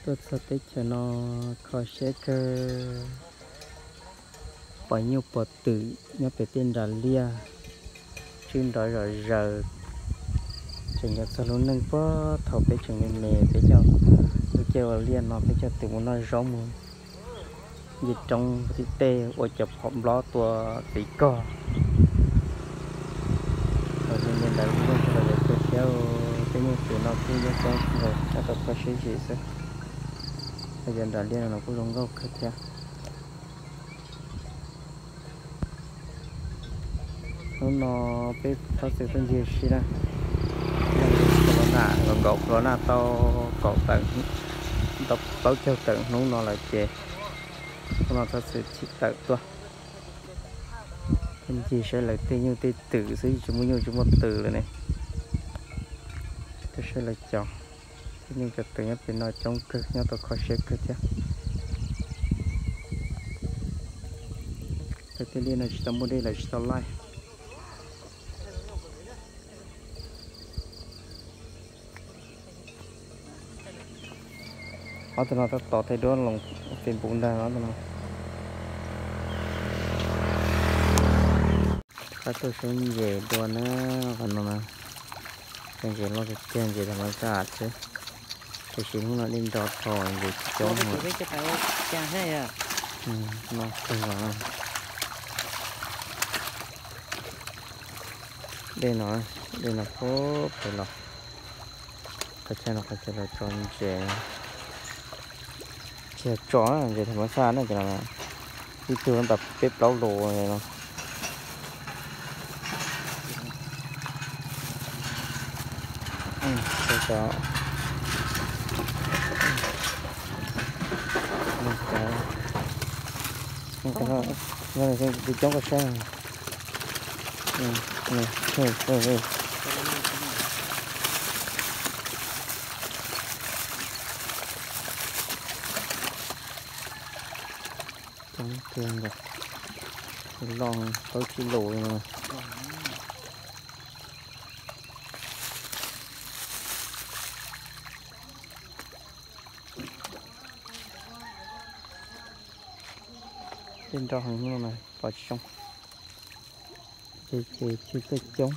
Tuaj txog teb chaws no kho siab kawg, pom nyuj pom twm nyob pem tej nras liaj, tswb nrov zom zaws. Tseem nco txog lub neej puag thaum peb tseem me me, peb coj lub caij ua liaj no, peb coj twm mus noj zaub mus nce roob tim tej, ua cov phom nplob tua txiv koj. Thaum me me ntawd kuj zoo kawg thiab, tej nyuj twm no kuj yeej coob nkaus, nyob tau kho siab zim xwb. Cov nras liaj no kuj zoo nkauj kawg thiab. Hnub no peb txhob txwm tuaj ncig si na, corona, nkaum corona tau kaum tawm, tau plaub caug tawm hnub no lawm ces hnub no txhob txwm chim tawm tuaj. Tuaj ncig saib lawv tej nyuj tej twm xwb, tsis muaj nyuj tsis muaj twm lawm ne. Tuaj saib lawv cov, tej nyuj cov twm nyob pem no coob kawg, nyob tau kho siab kawg thiab. Lawv tej liaj no tsis tau muaj dej, lawv tsis tau laij. Ob tug no tab tom thaij duab los Facebook ntag no. Rov qab tuaj saib ntses dua na, qhov no na. Cov ntses loj tiag tiag, ntses tham mas xaj xwb, tiam sis hnub no dej nro dhau ntses tsis coob. Dej no, dej no puag pem los, qhov chaw no qhov chaw lawv tso ntses. Tsis yog tso, ntses tham mas xaj na, cov no ib tug tau peb plaub lus no. Coob koj saib. Coob tiag, loj plaub tsib lus no. Dej nro heev no, pom tsis zoo. Ces ces tsis tau coob.